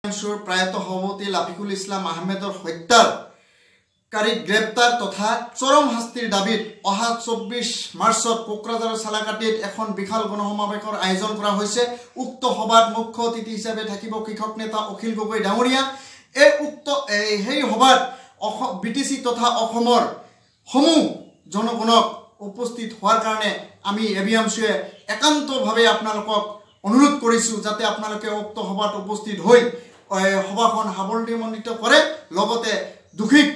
আমছুৰ প্ৰয়াত সভাপতি লাফিকুল ইছলাম আহমেদৰ হত্যাৰ কাৰীক গ্ৰেপ্তাৰ তথা চৰম শাস্তিৰ দাবীত অহা 24 মাৰ্চত কোকৰাঝাৰৰ চালাকাটিত এখন বিশাল গণসমাৱেশৰ আয়োজন কৰা হৈছে। উক্ত সভাত মুখ্য অতিথি হিচাপে থাকিব কৃষক নেতা অখিল গগৈ ডাঙৰীয়া। এই উক্ত সেই সভাত বি টি চি তথা অসমৰ সমূহ জনগণক উপস্থিত হোৱাৰ কাৰণে আমি এ বি আমছুৱে একান্তভাৱে আপোনালোকক অনুৰোধ কৰিছোঁ, যাতে আপোনালোকে উক্ত সভাত উপস্থিত হৈ সভাখন সাফল্যমণ্ডিত কৰে, লগতে দোষীক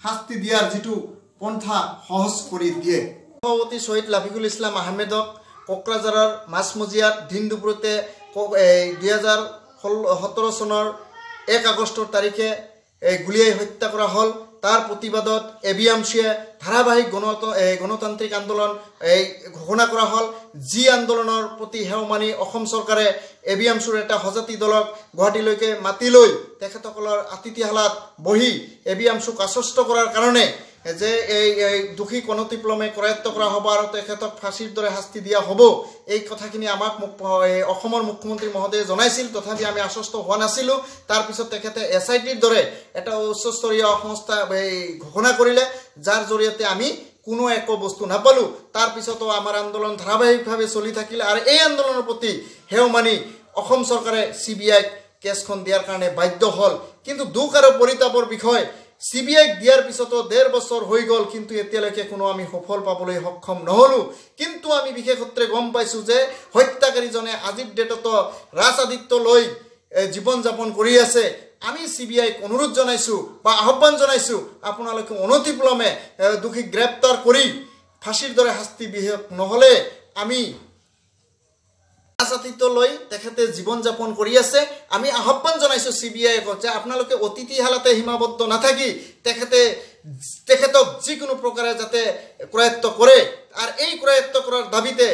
শাস্তি দিয়াৰ যিটো পন্থা সহজ কৰি দিয়ে। সভাপতি শ্বহীদ লাফিকুল ইছলাম আহমেদক কোকৰাঝাৰৰ মাজমজিয়াত দিন দুপৰতে 2017 চনৰ 1 আগষ্টৰ তাৰিখে গুলীয়াই হত্যা কৰা হ'ল। তাৰ প্ৰতিবাদত এ বি আমছুৱে ধাৰাবাহিক গণতান্ত্ৰিক আন্দোলন এই ঘোষণা কৰা হ'ল। যি আন্দোলনৰ প্ৰতি সেও মানি অসম চৰকাৰে এ বি আমছুৰ এটা সজাতি দলক গুৱাহাটীলৈকে মাতি লৈ তেখেতসকলৰ আতিথিশালাত বহি এ বি আমছুক আশ্বস্ত কৰাৰ কাৰণে যে এই দোষীক অনতিপলমে কৰায়ত্ব কৰা হ'ব আৰু তেখেতক ফাঁচীৰ দৰে শাস্তি দিয়া হ'ব, এই কথাখিনি আমাক অসমৰ মুখ্যমন্ত্ৰী মহোদয়ে জনাইছিল। তথাপি আমি আশ্বস্ত হোৱা নাছিলোঁ। তাৰপিছত তেখেতে এছ I টিৰ দৰে এটা উচ্চস্তৰীয় সংস্থা এই ঘোষণা কৰিলে, যাৰ জৰিয়তে আমি কোনো একো বস্তু নাপালোঁ। তাৰপিছতো আমাৰ আন্দোলন ধাৰাবাহিকভাৱে চলি থাকিল আৰু এই আন্দোলনৰ প্ৰতি সেও মানি অসম চৰকাৰে চি বি আইক কেছখন দিয়াৰ কাৰণে বাধ্য হ'ল। কিন্তু দুখ আৰু পৰিতাপৰ বিষয়, চি বি আইক দিয়াৰ পিছতো 1.5 বছৰ হৈ গ'ল, কিন্তু এতিয়ালৈকে কোনো আমি সফল পাবলৈ সক্ষম নহ'লোঁ। কিন্তু আমি বিশেষ সূত্ৰে গম পাইছোঁ যে হত্যাকাৰীজনে আজিৰ ডেটতো ৰাজআদিত্য লৈ জীৱন যাপন কৰি আছে। আমি চি বি আইক অনুৰোধ জনাইছোঁ বা আহ্বান জনাইছোঁ, আপোনালোকে অনতিপলমে দোষীক গ্ৰেপ্তাৰ কৰি ফাঁচীৰ দৰে শাস্তি বিহেক, নহ'লে আমি ৰাজআতিথ্য লৈ তেখেতে জীৱন যাপন কৰি আছে। আমি আহ্বান জনাইছোঁ চি বি আইক যে আপোনালোকে অতিথিশালাতে সীমাবদ্ধ নাথাকি তেখেতক যিকোনো প্ৰকাৰে যাতে কৰায়ত্ব কৰে। আৰু এই কৰায়ত্ব কৰাৰ দাবীতে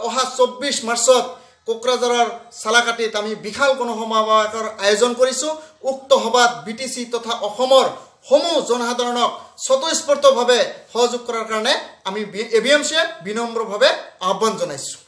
অহা 24 মাৰ্চত কোকৰাঝাৰৰ চালাকাটিত আমি বিশাল গণসমাৱেশৰ আয়োজন কৰিছোঁ। উক্ত সভাত বি টি চি তথা অসমৰ সমূহ জনসাধাৰণক স্বতঃস্ফূৰ্তভাৱে সহযোগ কৰাৰ কাৰণে আমি এ বি এম চিয়ে বিনম্ৰভাৱে আহ্বান জনাইছোঁ।